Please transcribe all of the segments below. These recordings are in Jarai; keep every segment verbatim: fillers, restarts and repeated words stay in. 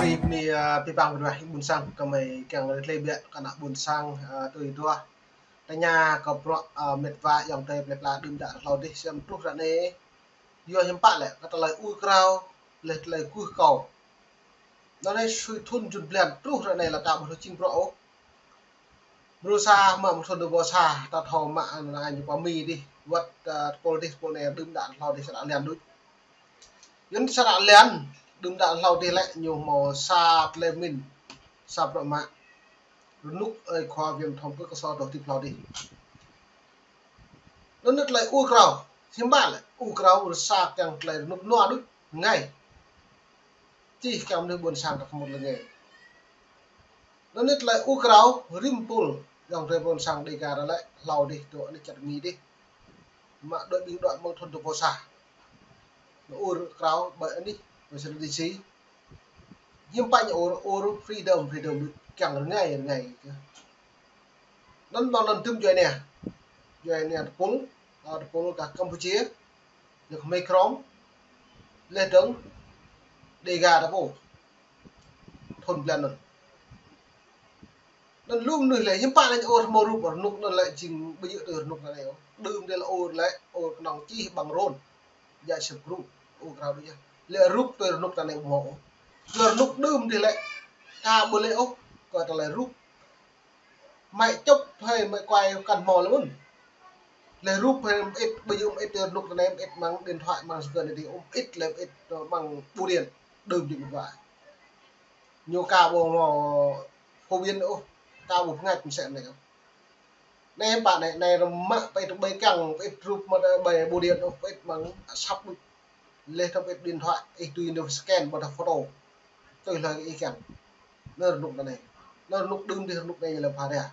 Pi, pi, a, pi pang ƀing ƀuôn sang, kơmơi kiăng rơtlơi biă kơ ană ƀuôn sang, a, tui duah. Tơña kơ bruă, a, met wa ayŏng adơi plơi pla đưm đă hlâo dih sem truh ră anai. Yua hiư̆m pă lĕ, kơ tơlơi ur krao, lĕ tơlơi kuh kâo. Anŭn anai sui thun jun blan truh ră anai lĕ ta ƀu thâo jing bruă ôh. Mrô sa mă mơ̆ng thun dua rơbâo sa, ta thâo mă ană ñu pơ Mi dih, wơ̆t, a, tơpul dih, tơpul anai đưm đă hlâo dih sa đă lan đôč. Yua anŭn sa đă lan, đưm đă hlâo dih lĕ ñu hmâo sa tơlơi pơmĭn, sa bruă mă. Rơnŭk ơi khua Viêm Thom Kơk Ksor dŏ hơdip hlâo dih. Anŭn tơlơi ur krao, hiư̆m pă lĕ, ur krao rơsa kiăng tơlơi rơnŭk nua đôč, ngai. Čih kiăng mơnuih ƀuôn sang kơ hmư̆ lơngei. Anŭn tơlơi ur krao rĭm pul, ayŏng adơi ƀuôn sang Dega ră lĕ, hlâo dih, dŏ anih čar Mi dih. Mă đuaĭ ƀing đuaĭ mơ̆ng thun dua rơbâo sa. Anŭn ur krao ƀơi anih, ƀơi Washington D C. Hiư̆m pă ñu ur, ur freedom, freedom kiăng rơngai, rơngai. Anŭn, anŭn, anŭn tŭm djuai ania. Djuai ania tơpul, a, tơpul kơ Campuchia, yua kơ Khmer Krom, lĕ dơ̆ng Dega ta pô. Thun blan anŭn. Anŭn lu mơnuih lĕ, hiư̆m pă lĕ ñu ur hmâo rup rơnŭk anŭn lĕ jing ƀu djơ̆ tui rơnŭk ta anai ôh. Đưm dih lĕ ur lĕ, ur kơnơ̆ng čih bằng rôn. Djă sĕp gru, ur krao dih yơh. Lĕ rup tui rơnŭk ta anai ƀu hmâo ôh. Yua rơnŭk đưm dih lĕ, ta ƀu lĕ ôh, kơ tơlơi rup. Mă čŭp hơi mă kuai kăn hmâo lĕ mơ̆n. Lĕ rup hơi mơit, ƀu djơ̆ mơit tui rơnŭk ta anai, mơit mơ̆ng điện thoại, mơ̆ng scan dih, ôm mơit lĕ mơit, mơ̆ng bưu điện, đưm dih mơit wa. Ñu ka ƀu hmâo phổ biến ôh, ka ƀu pơngač mơsĕ anai ôh. Anai hiư̆m pă anai, anai rơmă pơit ƀơi kiăng, pơit rup mă ƀơi bưu điện ôh, pơit mơ̆ng asăp đôč. Lĕ thâo pơit điện thoại, ih tui ñu scan ƀơi thâo photo. Tui hlơi ih kiăng. Anŭn rơnŭk ta anai. Anŭn rơnŭk đưm dih rơnŭk anai lĕ pha ria.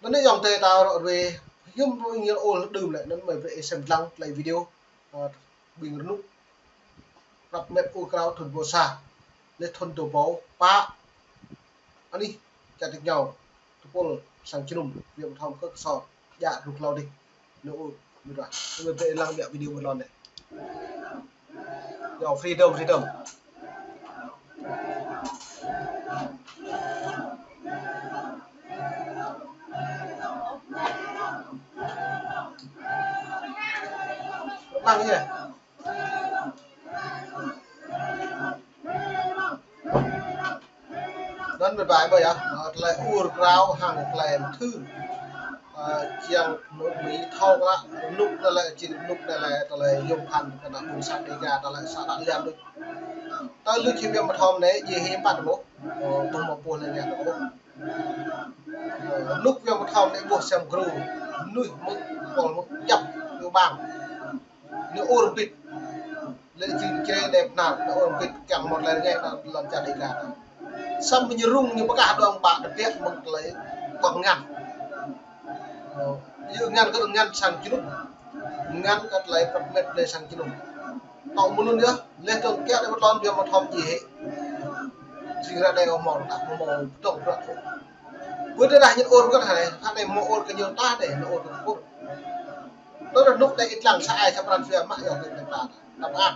Anŭn anai ayŏng adơi ta ră ruai, hiư̆m ră ñu ur đưm lĕ, anŭn mơi brơi ih sem dlăng tơlơi video. A, ƀing rơnŭk prăp met ur krao thun dua rơbâo sa, lĕ thun dua rơbâo pă. Anih, čar tač rơngiao, tơpul sang jơnum, Viêm Thom Kơk Ksor, djă rơnŭk hlâo dih, ñu ur, ñu ră. Ñu brơi ih lăng biă video ƀơi lŏn anai. Yo, freedom, freedom. Mơ̆ng yơh. Anŭn mơ̆n ƀai ƀơi yơh, ơ, tơlơi ur krao hăng tơlơi mơthưr. Ơ, kiăng mơnuih Mi thâo kră, rơnŭk anai lĕ, jing rơnŭk anai lĕ, tơlơi yôm phăn kơ ană ƀuôn sang Dega, tơlơi sa đă lan đôč. Tơlơi lu čih Viêm Thom anai, djai hĭ pă tơƀuh, ơ, ƀuh mă ƀuh lĕ ngă tơƀuh. Ơ, rơnŭk Viêm Thom anai ƀuh sem gru, mơnuih mơ̆ng, pol mơ̆ng, djăp, kơ ƀang. Ñu ur bit. Lĕ jing čre đe pơnar, ñu ur bit kiăng mơ̆t lĕ rơngai ta lŏn čar Dega ta. Samơ̆ ñu rŭng ñu pơkah dong ƀă tơbiă mơ̆ng tơlơi ƀơ̆ng ngăn. Ơ, yua ngăn kơ ngăn sang jơnum. Ngăn kơ tơlơi prăp met tơlơi sang jơnum. Tŏ mơnŭn yơh, lĕ dong kiăng đe pơtlon Viêm Thom djai hĭ. Jing ră anai hmâo ta, hmâo dong bruă. Ƀơi tơdah ñu ur kơ hơnai, hơnai hmâo ur kơ ñu ta dêh, ñu ur kơ ur. Tơdah rơnŭk anai ih lăng sa ai sa pran jua mă yua kơ ta, ta pơak.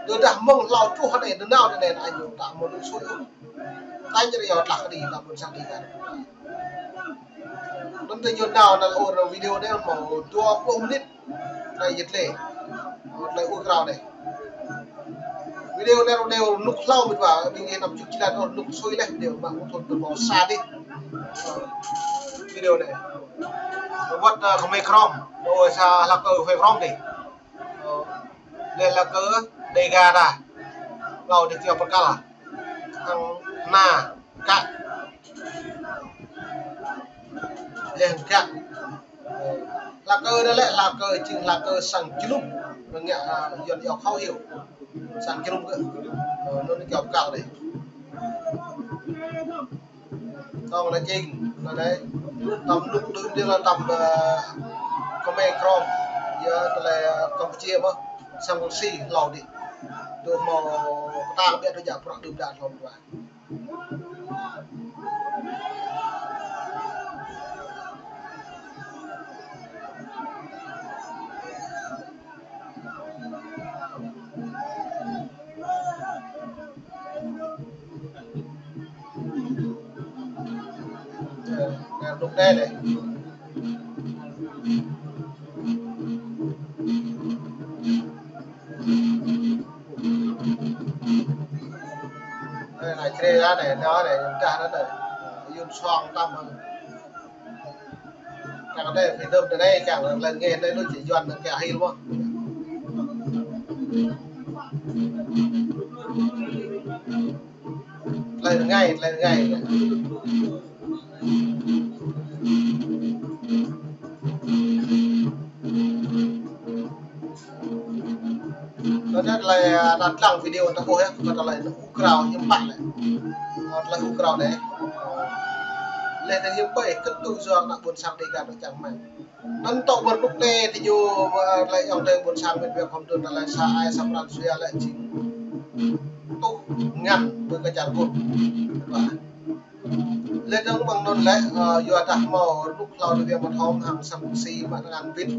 Tơdah mơ̆ng hlâo truh hơnai, tơnao tơnai, anai ñu ta hmâo rơnŭk sui ôh. Ta ñu yua tlah kơđi, ta ƀuôn sang Dega. Anŭn tơ ñu nao anŭn ur video anai hmâo dua pluh mơnit. Anai yơh lĕ. Tơlơi ur krao anai. Video anai, video rơnŭk hlâo mơ̆n wa, ƀing ih năm chục jơlan ur rơnŭk sui leh, video mă mơ̆ng thun dua rơbâo sa dih. Video anai. Wơ̆t, ơ, Khmer Krom, ơ, sa hlak, ơ, Khmer Krom dih. Ơ, lĕ hlak kơ Dega ta. Hlâo dih kiăng pơkăl. Hăng na, kă. Lĕ hăng kă. Hlak kơ anai lĕ, hlak kơ jing hlak kơ sang jơnum. Mơ̆ng ngă, a, Yuan iâu khẩu hiệu. Sang jơnum kơ. Ơ, anŭn kiăng pơkăl dih. Tong anai jing, anai. Tăm rơnŭk đưm dih lĕ tăm, ơ, Khmer Krom. Yua tơlơi, ơ, Campuchia mơ̆n. Sang Russia hlâo dih. Tui hmâo pơtăng biă tui djă bruă đưm đă hlâo dua. Đây này. Đây là chê ra này, đó này, ta đó này. Yun song tâm. Kang anai phi dơm tơ anai, kang lĕ nghe anai lu či Yuan anai kơ hil mơ̆. Tơlơi rơngai, tơlơi rơngai. Tơdah tơlơi, a, ta lăng video ta ƀuh yơh, kơ tơlơi ur krao hiư̆m pă lĕ. A, tơlơi ur krao anai. Lĕ tơ hiư̆m pă kơ tŭ yua ană ƀôn sang Dega anŭn čang mơ̆n. Anŭn tŏ ƀơi rơnŭk anai tơ ñu, a, tơlơi ayŏng adơi ƀôn sang mĕt wa khŏm tŭ tơlơi sa ai sa pran jua lĕ jing tŭ ngăn ƀơi kơ čar gŭt. Lĕ dơ̆ng mơ̆ng anŭn lĕ, a, yua dah hmâo rơnŭk hlâo tơ Viêng Mơthom hăng Sam Rainsy mă tơngan bit.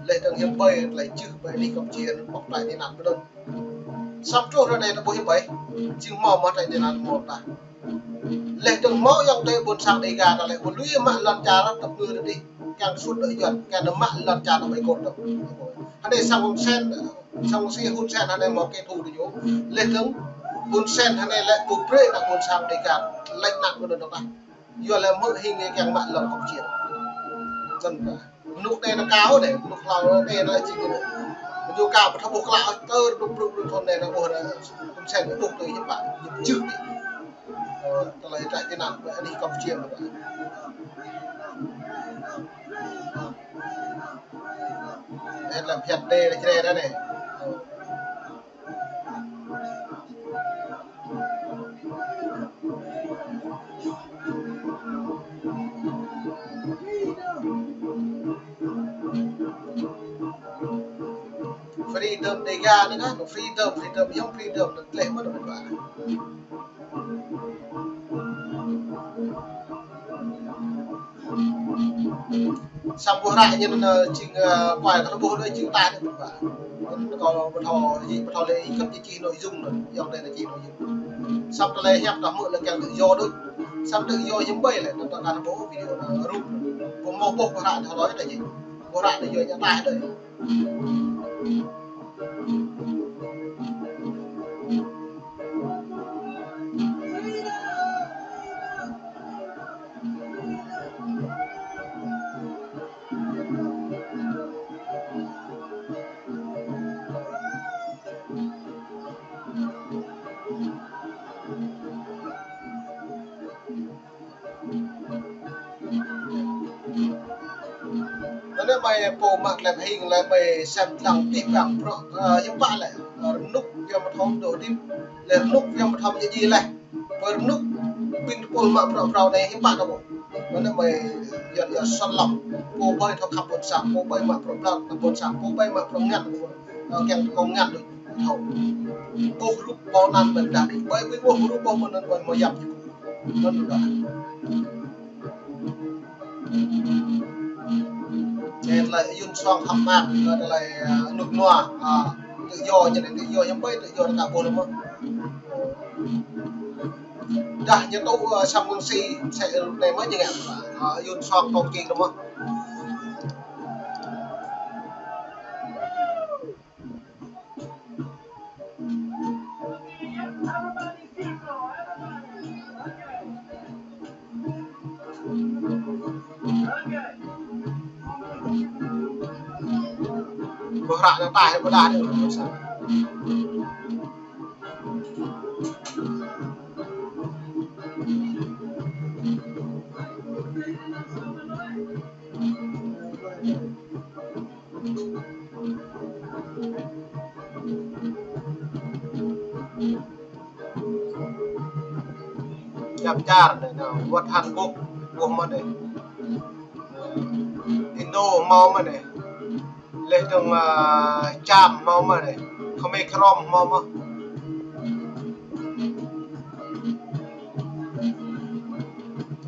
Lĕ dơ̆ng hiư̆m pă tơlơi čih ƀơi anih Campuchia anŭn pŏk tơlơi tơnap mơ̆n. Samơ̆ truh ră anai ta ƀuh hiư̆m pă. Jing hmâo mơ̆ tơlơi tơnap mơ̆n ta. Lĕ dơ̆ng hmâo ayŏng adơi ƀôn sang Dega ta lĕ ƀu lui mă lŏn čar tơp ngư tơdih. Kiăng sut đơi Yuan, kiăng mă lŏn čar ta ƀơi kôl tơ̆. Hơnai sang Hun Sen, sang si Hun Sen hơnai hmâo kơ thu tơ ñu. Lĕ dơ̆ng Hun Sen hơnai lĕ ƀu brơi ană ƀôn sang Dega lĕ ană ƀôn sang ta. Yua lĕ mơ̆ hing kiăng mă lŏn Campuchia. Dân ta. Rơnŭk anai anŭn kâo anai, rơnŭk hlâo anai anŭn jing anŭn. Ñu kâo ƀu thâo ƀuh klă tơ rơnŭk brŭk brŭk thôn anai anŭn ƀuh anŭn. Hun Sen ƀuh tui hiư̆m pă, hiư̆m jưh. Ơ, tơlơi tơnap ƀơi anih Campuchia mơ̆n. Anai lĕ phiăn anai lĕ čre anai. Freedom Dega anai kah, freedom, freedom, ayŏng freedom, anŭn tleh mơ̆n anŭn mĕt wa. Samơ̆ hră ñu anŭn, ơ, jing, ơ, kuai kơ ƀuh anŭn jing ta anŭn mĕt wa. Anŭn kâo ƀu thâo, ih ƀu thâo lĕ ih kơ̆t ih čih nội dung anŭn, ayŏng adơi anŭn čih nội dung. Samơ̆ tơlơi hiăp ta hmư̆ lĕ kiăng tŭ yua đôč. Samơ̆ tŭ yua hiư̆m pă lĕ, anŭn ta kơ ƀuh video anŭn rup. Ƀu hmâo ƀuh hră anŭn hlâo ta jing. Ƀuh hră anŭn yua ñu ta đơi. Anŭn ƀai pô mă klep hing lĕ ƀai sem lăng tih păng prŏ, ơ, hiư̆m pă lĕ, ơ, rơnŭk Viêng Mơthom dŏ hơdip, lĕ rơnŭk Viêng Mơthom ñu ji leh. Ƀơi rơnŭk ƀing tơpul mă prŏ prao anai hiư̆m pă ta ƀuh. Anŭn ƀai yua yua sơlŏm. Pô ƀai thâo khăp ƀôn sang, pô ƀai mă prŏ prao, ƀôn sang, pô ƀai mă prŏ ngăn, ơ, kiăng kơ ngăn đôč thâo. Ƀuh rup ƀâo anăn ƀai đah đih. Ƀai ƀai ƀuh rup ƀâo mơ̆n anŭn ƀai mơ̆ yap ñu. Anŭn đah. Anai tơlơi Yun Song hăp mơak, tơlơi, ơ, rơnŭk rơnua, ơ, tŭ yua, ñu anai tŭ yua, ñu ƀai tŭ yua ta ƀuh lĕ mơ̆. Dah ñu tŭ, ơ, Sam Rainsy, mơsĕ rơnŭk anai mơ̆ ñu ngă, ơ, Yun Song tŏ kơ lĕ mơ̆. Ƀuh hră anŭn ta hĕ ƀudah anai. Djăp čar anai, anŭn wơ̆t Hàn Quốc, ƀuh mơ̆n anai. Indo hmâo mơ̆n anai. Leh dơ̆ng, ơ, Čam hmâo mơ̆n anai. Khmer Krom hmâo mơ̆n.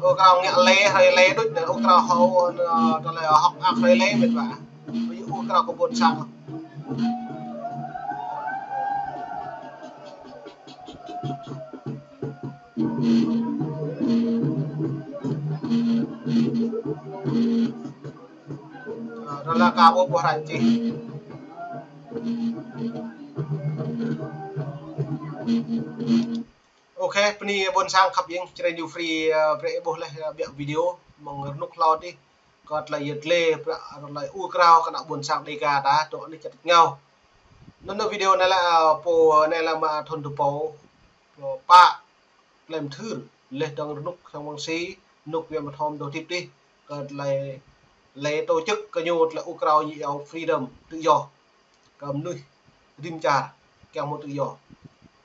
Ơ, kâo ngă lĕ, hrơi lĕ đôč anai, ơ, kâo hâo, ơ, tơlơi hŏk mơak hrơi lĕ mĕt wa. Ƀu djơ̆ ôh kơ ƀôn sang. Ka ƀuh ƀuh ră čih. Ok, bơni ƀôn sang khăp jing, črei ñu free, ơ, brơi ih ƀuh laih, ơ, ƀiă video, mơ̆ng rơnŭk hlâo adih, kơ tơlơi yơh lĕ, brơi tơlơi ur krao kơ ană ƀôn sang Dega ta, dŏ anih čăt ngao. Anŭn video anai lĕ, ơ, pô anai lĕ mă thŭn tơpô, pô pă, tơlơi mơthưr, laih dơ̆ng rơnŭk sang mơ̆ng si, rơnŭk Yuan mơthom dŏ hơdip adih, kơ tơlơi, tơlơi tổ chức kơ ñu tơlơi ur krao ñu iâu freedom, tự do. Kơ mơnuih rĭm čar, kiăng hmâo tự do.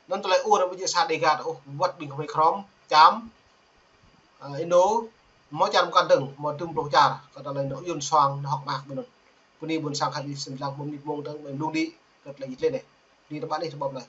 Anŭn tơlơi ur ƀu djơ̆ sa Dega ôh, wơ̆t ƀing khmei Krôm, Čam, ơ, Indo, hmâo čar mơkăn dơ̆ng, hmâo dŭm pluh čar, kơ tơlơi nŏ yun soang, nŏ hŏk mơak ƀơi anŭn. Bơni ƀôn sang khăp jing, sĭt lăng hmâo mơnit mông dơ̆ng, ƀơi blung đĭ, kơ tơlơi yơh lĕ anai. Bơni tơƀă anih tơƀă plơi.